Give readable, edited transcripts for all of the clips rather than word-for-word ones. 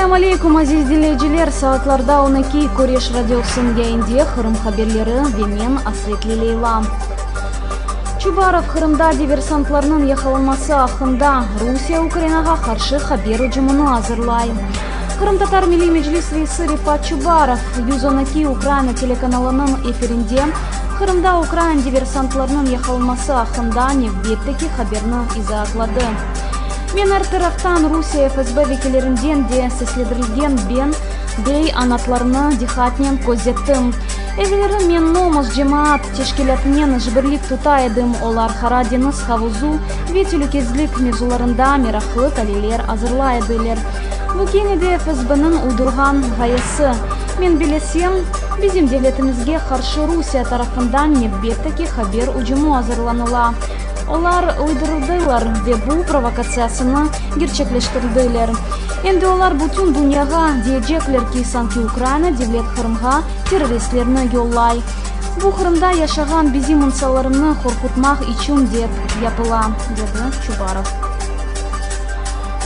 Selâm aleykum, aziz diñleyiciler! Saatlarda 12, Küreş radiosınıñ yayında Qırım haberleri ve men, Asretli Leyla. Çubarov Qırımda diversantlarnıñ yaqalanması aqqında, Rusiye Ukrainağa qarşı haber ücümini azırlay. Qırımtatar Milliy Meclis reisi Refat Çubarov 112 Ukraina telekanalınıñ efirinde Qırımda ukrain diversantlarnıñ yaqalanması aqqında nevbetteki haberni izaatladı. Men er taraftan Rusiye FSB vekillerinden de seslendirilgen ben beyanatlarnı diqqatnen közettim. Evelleri men Nomos cemaat teşkilâtınen işbirlik tuta edim, olar Qara deñiz havuzu ve telükezlik mevzularında meraqlı taliller azırlay ediler. Bu kene de FSBniñ uydurğan ğayesi. Men bilesem, bizim devletimizge qarşı Rusiye tarafından nevbetteki haber ücümi azırlanıla. Olar uydurdılar ve bu provokatsiyasını gerçekleştirdiler. Endi olar bütün dünyağa deycekler ki, sanki Ukraina devlet Qırımğa terroristlerni yollay. Bu Qırımda yaşağan bizim insanlarımnı qorqutmaq içün dep yapıla, dedi Çubarov.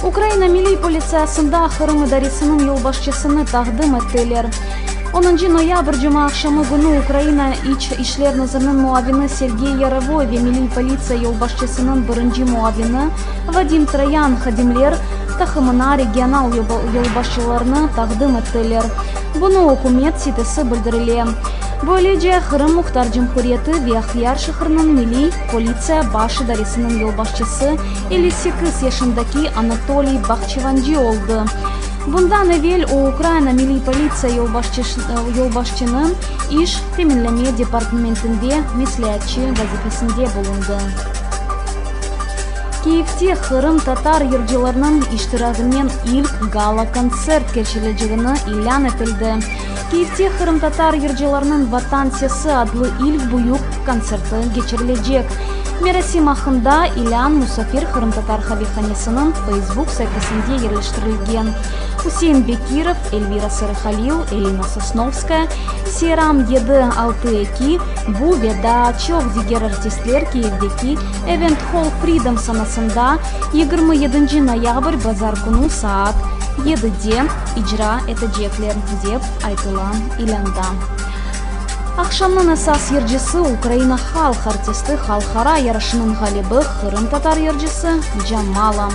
Ukraina Milliy politsiyasında Qırım idaresiniñ yolbaşçısını taqdim ettiler. Onuncı noyabr cumaaqşamı künü Ukraina İç işler naziriniñ muavini Sergey Yarovoy ve Milliy politsiya yolbaşçısınıñ birinci muavini Vadim Troyan hadimler taqımına regional yolbaşçılarnı taqdim ettiler. Bunı ükümet sitesi bildirile. Böylece, Qırım Muhtar Cumhuriyeti ve Aqyar şehriniñ Milliy politsiya baş idaresiniñ yolbaşçısı 58 yaşındaki Anatoliy Bahçevancı oldı. Bundan evel o Ukraina Milliy politsiya yolbaşçınıñ iş teminleme departmentinde mesleatçı vazifesinde bulundı. Kiyevde qırımtatar yırcılarınıñ iştiragınen ilk gala-kontsert keçirilecegini ilân etildi. Kiyevde qırımtatar yırcılarınıñ Vatan sesi adlı ilk büyük kontserti keçirilecek. Merasim aqqında ilân Musafir qırımtatar qavehanesiniñ Feysbuk saifesinde yerleştirilgen. Üsein Bekirov, Elvira Sarıhalil, Elina Sosnovskaya, Seyram 762, bu ve daa çoq diger artistler Kiyevdeki Event Hall Freedom sanasında yigirmi yedinci noyabr bazar künü saat yedide icra etecekler, dep aytıla ilânda. Aqşamnıñ esas yırcısı Ukraina halq artisti halqara yarışınıñ ğalibi qırımtatar yırcısı Jamala.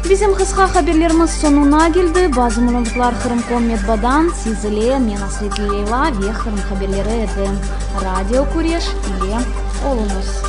Bizim qısqa haberlerimiz soñuna keldi. Bazı malümatlar Qırımkom metbadan, siz ile men Asretli Leyla ve Qırım haberleri edi. Radio Küreş ile oluñız.